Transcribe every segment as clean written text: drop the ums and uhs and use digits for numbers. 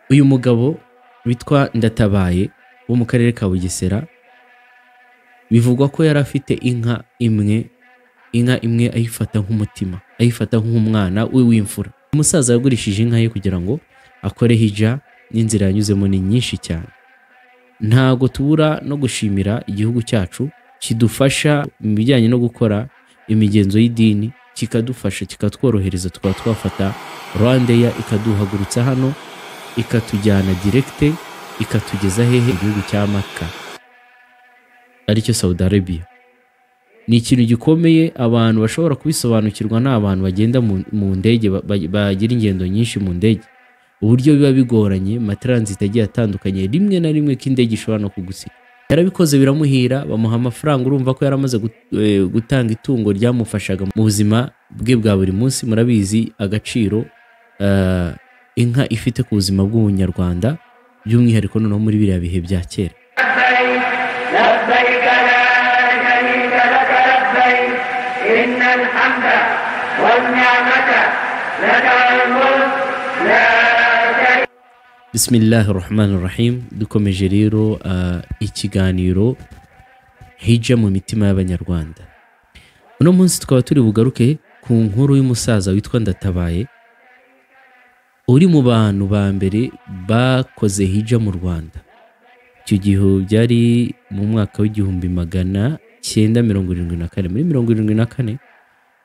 Uyu mugabo witwa Ndatabaye wo mu karere ka Bugesera, bivugwa ko yari afite inka imwe, inka imwe ayifata nk'umutima, ayifata nk'umwana we w'imfura. Umusaza yagurishije inka ye kugira ngo akore hija, n'inzira yanyuzemo ni nyinshi cyane. Ntago tubura no gushimira igihugu cyacu kidufasha mu bijyanye no gukora imigenzo y'idini, kikadufasha kikatworohereza, tukaba twafata Rwandair ikaduhagurutsa hano ikatujyana direct, ikatugeza hehe? Igihugu cya Maka, aricyo Saudi Arabia. Ni ikintu gikomeye, abantu bashobora kubisobanukirwa ni abantu bagenda mu ndege, bagira ingendo nyinshi mu ndege, uburyo biba bigoranye, matransit agiye atandukanye, rimwe na rimwe ko indege ishobora no kugusiga. Yarabikoze biramuhira, bamuha amafaranga. Urumva ko yaramaze gutanga itungo ryamufashaga mu buzima bwe bwa buri munsi. Murabizi agaciro inka ifite ku buzima bw'umunyarwanda, by'umwihariko noneho muri biriya bihe bya kera. لبيك لا شريك لك لبيك إن الحمد والنعمة لك والملك لا شريك Bismillahi rahmani rahim. Dukomeje rero ikiganiro Hija mu mitima y'Abanyarwanda. Uno munsi tukaba turi bugaruke ku nkuru y'umusaza witwa Ndatabaye, uri mu bantu ba mbere bakoze hija mu Rwanda. Icyo gihe byari mu mwaka w'1974. Muri 74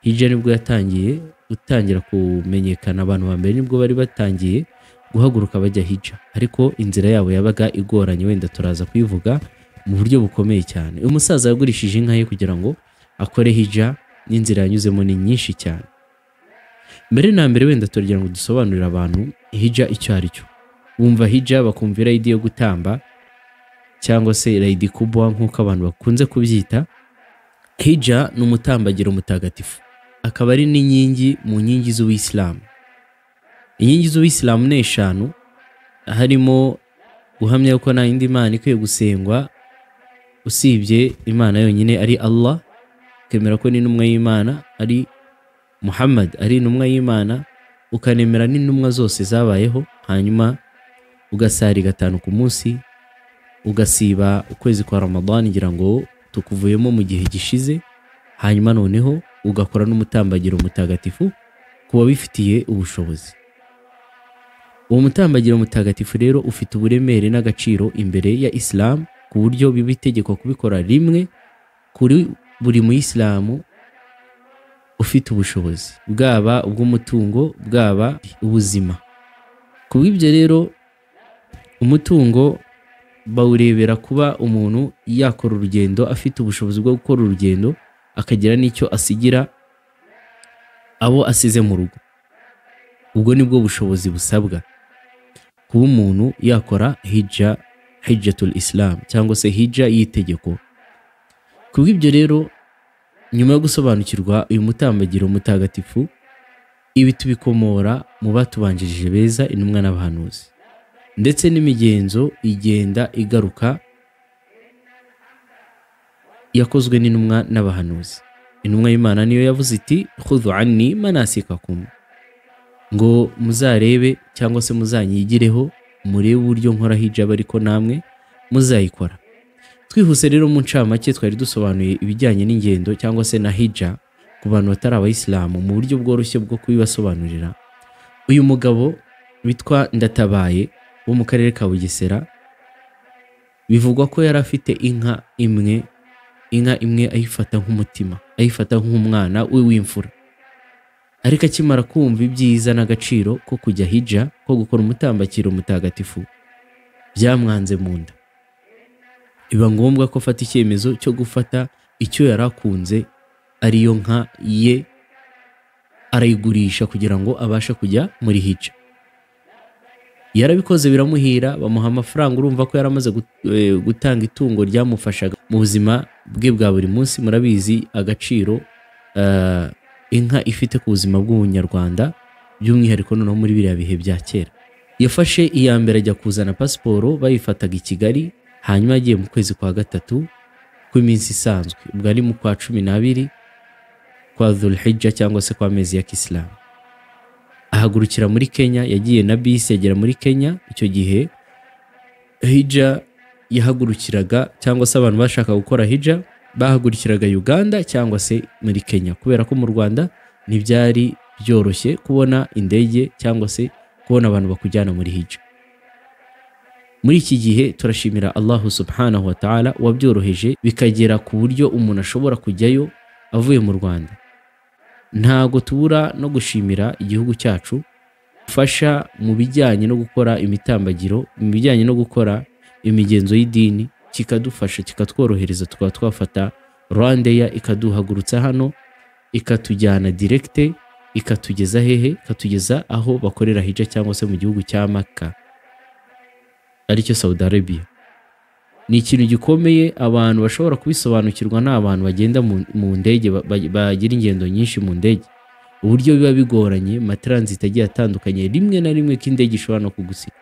hija nibwo yatangiye gutangira kumenyekana, abantu ba mbere nibwo bari batangiye guhaguruka bajya hija, ariko inzira yabo yabaga igoranye, wenda turaza kuyivuga mu buryo bukomeye cyane. Uyu musaza yagurishije inka ye kugira ngo akore hija, n'inzira yanyuzemo ni nyinshi cyane. Mbere na mbere wenda turagira ngo dusobanurire abantu hija icyo ari cyo. Bumva hija bakumva irayidi yo gutamba, cyangwa se irayidi kubwa nk'uko abantu bakunze kubyita. Hija ni umutambagiro mutagatifu, akaba ari n'inkingi mu nkingi z'Ubuyisilamu. Inkingi z'Ubuyisilamu ni 5, harimo guhamya ko nta yindi mana ikwiye gusengwa usibye Imana yonyine ari Allah, ukemera ko n'intumwa y'Imana ari Muhammad, ari intumwa y'Imana, ukanemera n'intumwa zose zabayeho, hanyuma ugasari 5 ku munsi, ugasiba ukwezi kwa Ramadan ngira ngo tukuvuyemo mu gihe gishize, hanyuma noneho ugakora n'umutambagiro mutagatifu ku babifitiye ubushobozi. Uwo mutambagiro mutagatifu rero ufite uburemere n'agaciro imbere ya Islam, ku buryo biba itegeko kubikora rimwe kuri buri muyisilamu ufite ubushobozi, bwaba ubw'umutungo, bwaba ubuzima. Ku bw'ibyo rero umutungo bawurebera kuba umuntu yakora urugendo afite ubushobozi bwo gukora urugendo, akagira n'icyo asigira abo asize mu rugo. Ubwo nibwo bushobozi busabwa kuba umuntu yakora hija, hijjatul Islam cyangwa se hija y'itegeko. Ku bw'ibyo rero nyuma yo gusobanukirwa uyu mutambagiro mutagatifu, ibi tubikomora mu batubanjirije beza, intumwa n'abahanuzi, ndetse n'imigenzo igenda igaruka yakozwe n'intumwa n'abahanuzi. Intumwa y'Imana niyo yavuze iti khudhu anni manasikakum, ngo muzarebe cyangwa se muzanyigireho, murebe uburyo nkora hijab ariko namwe muzayikora. Twihuse rero mu ncamake twari dusobanuye ibijyanye n'ingendo cyangwa se na hija ku bantu batari abayisilamu mu buryo bworoshye bwo kubibasobanurira. Uyu mugabo witwa Ndatabaye wo mu karere ka Bugesera, bivugwa ko yari afite inka imwe, inka imwe ayifata nk'umutima, ayifata nk'umwana we w'imfura. Ariko akimara kumva ibyiza n'agaciro ko kujya hija, ko gukora umutambakiro mutagatifu, byamwanze mu nda. Biba ngombwa ko afata icyemezo cyo gufata icyo yari akunze, ariyo nka ye, arayigurisha kugira ngo abashe kujya muri hija. Yarabikoze biramuhira, bamuha amafaranga. Urumva ko yaramaze gutanga itungo ryamufashaga mu buzima bwe bwa buri munsi. Murabizi agaciro inka ifite ku buzima bw'umunyarwanda, by'umwihariko noneho muri biriya bihe bya kera. Yafashe iya mbere ajya kuzana pasiporo, bayifataga i Kigali, hanyuma agiye mu kwezi kwa 3 kw'iminsi isanzwe, ubwo ari mu kwa 12 kwa Dhulhijja cyangwa se kwa mezi ya Kisilamu. Ahagurukira muri Kenya, yagiye na bisi agera muri Kenya. Icyo gihe hija yahagurukiraga, cyangwa se abantu bashaka gukora hija bahagurukiraga Uganda cyangwa se muri Kenya, kubera ko mu Rwanda ntibyari byoroshye kubona indege cyangwa se kubona abantu bakujyana muri hija. Muri iki gihe turashimira Allahu subhanahu wa ta'ala wabyoroheje bikagera ku buryo umuntu ashobora kujyayo avuye mu Rwanda. Ntago tubura no gushimira igihugu cyacu ufasha mu bijyanye no gukora imitambagiro, mu bijyanye no gukora imigenzo y'idini, kikadufasha kikatworohereza, tukaba twafata Rwandair ikaduhagurutsa hano ikatujyana direkte, ikatugeza hehe? Ikatugeza aho bakorera hija cyangwa se mu gihugu cya Makka, aricyo Saudi Arabia. Ni ikintu gikomeye abantu bashobora kubisobanukirwa, ni abantu bagenda mu ndege, bagira ingendo nyinshi mu ndege, uburyo biba bigoranye, matransit agiye atandukanye, rimwe na rimwe ko indege ishobora no kugusiga.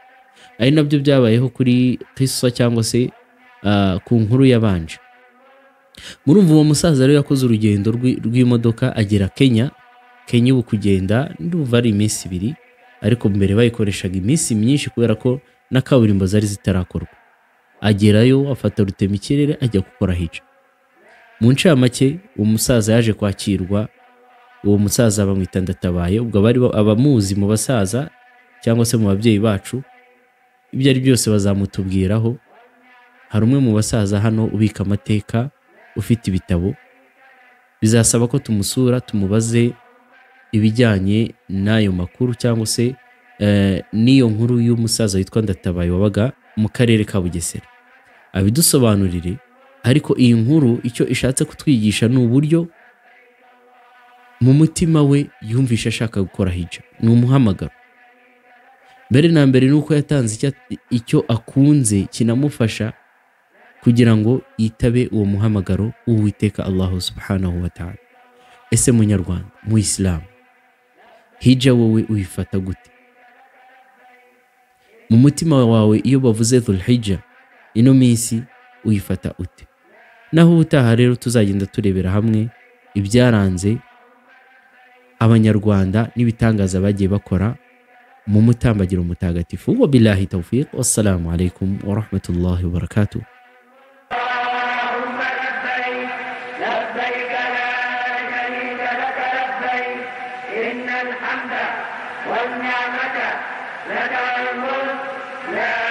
Ari nabyo byabayeho kuri Qissa cyangwa se ku nkuru yabanje. Murumva uwo musaza rero yakoze urugendo rw'imodoka agera Kenya. Kenya ubu kugenda ndumva ari iminsi 2, ariko mbere bayikoreshaga iminsi myinshi kubera ko na kaburimbo zari zitarakorwa. Agerayo afata rutemikirere ajya gukora hija. Mu ncamake uwo musaza yaje kwakirwa, uwo musaza bamwita Ndatabaye. Ubwo bari abamuzi mu basaza cyangwa se mu babyeyi bacu, ibyo ari byose bazamutubwiraho. Hari umwe mu basaza hano ubika amateka, ufite ibitabo, bizasaba ko tumusura tumubaze ibijyanye n'ayo makuru cyangwa se n'iyo nkuru y'umusaza witwa Ndatabaye wabaga mu karere ka Bugesera, abidusobanurire. Ariko iyi nkuru icyo ishatse kutwigisha ni uburyo mu mutima we yumvisha ashaka gukora hija, ni umuhamagaro. Mbere na mbere nuko yatanze icyo akunze kinamufasha kugira ngo yitabe uwo muhamagaro w'Uwiteka Allahu subhanahu wa ta'ala. Ese munyarwanda, mu Islam, hija wowe uyifata gute? Mu mutima wawe iyo bavuze Dhul-Hijja ino minsi uyifata ute? Naho ubutaha rero tuzagenda turebera hamwe ibyaranze abanyarwanda n'ibitangaza bagiye bakora mu mutambagiro mutagatifu. Wa billahi tawfiq, wassalamu alaikum wa rahmatullahi wa barakatuh. إن الحمد والنعمة لك الملك.